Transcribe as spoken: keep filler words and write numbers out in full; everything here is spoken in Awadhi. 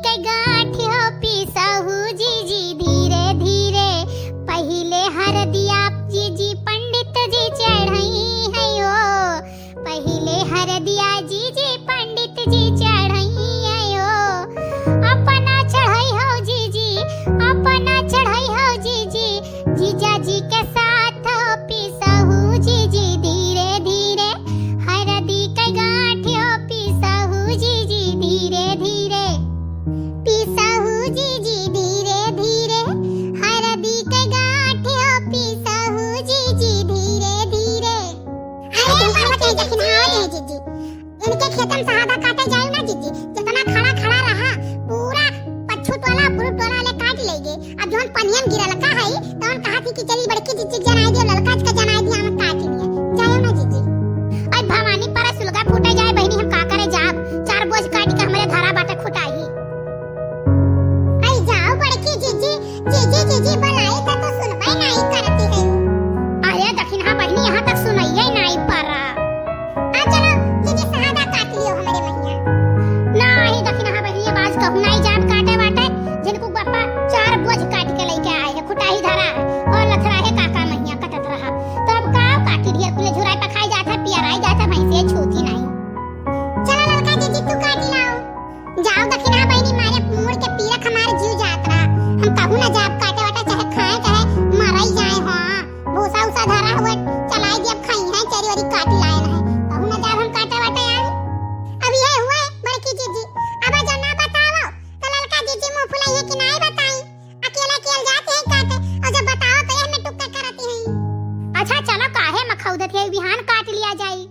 के गाँठ हो पीसहु जीजी धीरे धीरे। पहिले हरदिया जीजी पंडित जी चढ़ई है हो। पहिले हरदिया जीजी पंडित जी चढ़ई है हो। अपना चढ़ई हो जीजी, अपना चढ़ई हो जीजी। जीजा जी के साथ हो पीसहु जीजी धीरे धीरे। हरदी के गाँठ हो पीसहु जीजी धीरे धीरे। पीसहु जीजी धीरे धीरे। हरदी के गाँठ हो पीसहु जीजी धीरे धीरे। अरे, अरे, बाबा, अरे, दखिनहा दे जीजी। इनके खेतन सहदा काटे जाई ना जीजी, जितना खड़ा खड़ा रहा, पूरा पच्छू टोला, पुरुब टोला ले काट लेगे। अब जौन पनियन गिरल का है, तौन कहा थी कि चली बड़की जीजी के जनाई दियो, ललका जी के जनाई दिया, हम काट लिए। जायो ना जीजी। अरे भवानी पर सुलगा फूटे जाए बहिनी, हम का करे जाब? चार बोझ काट के हमरे धरा बाटे खुटाई। अरे जाओ बड़की जीजी, जीजी, जीजी बोलाई त तू सुनबे नाई करती है। अरे दखिनहा बहिनी, यहाँ तक सुनइये नाई परा। आ चलो, जीजी सहदा काट लियो हमरे महिया। नाही दखिनहा बहिनी, अब आज कहूँ नाई जाब काटे वाटे, जिनको बापा चार बोझ काट के लेके आए हैं, खुटाई धरा है, और लथरा है काका महिया कटत रहा। तो अब का काटी ढेर कुले झुराई पखाई जात है, पियराई जात है, भैंसे छूती नाई। चलो ललका जीजी, तू काट लाओ। जाओ दखिनहा बहिनी, मारे मूड़ के पीरा हमार जीव जात रहा। हम कहूँ ना जाब काटे वाटे, चाहे खाए, चाहे मरई जाए हो। भूसा उसा धरा हुआ, चलाई दिया, खाई है, चरी वरी काट लाए रहे। कहूँ ना जाब हम काटे वाटे आई। अब ये हुआ है बड़की जीजी, अब जो ना बताओ, तो ललका जीजी मुँह फुलाई है कि नाई बताई। अकेला अकेला जाते हैं काटे, और जब बताओ तो ये में टुक्का करती हैं। अच्छा चलो, काहे मखौदत है, बिहान काट लिया जाई।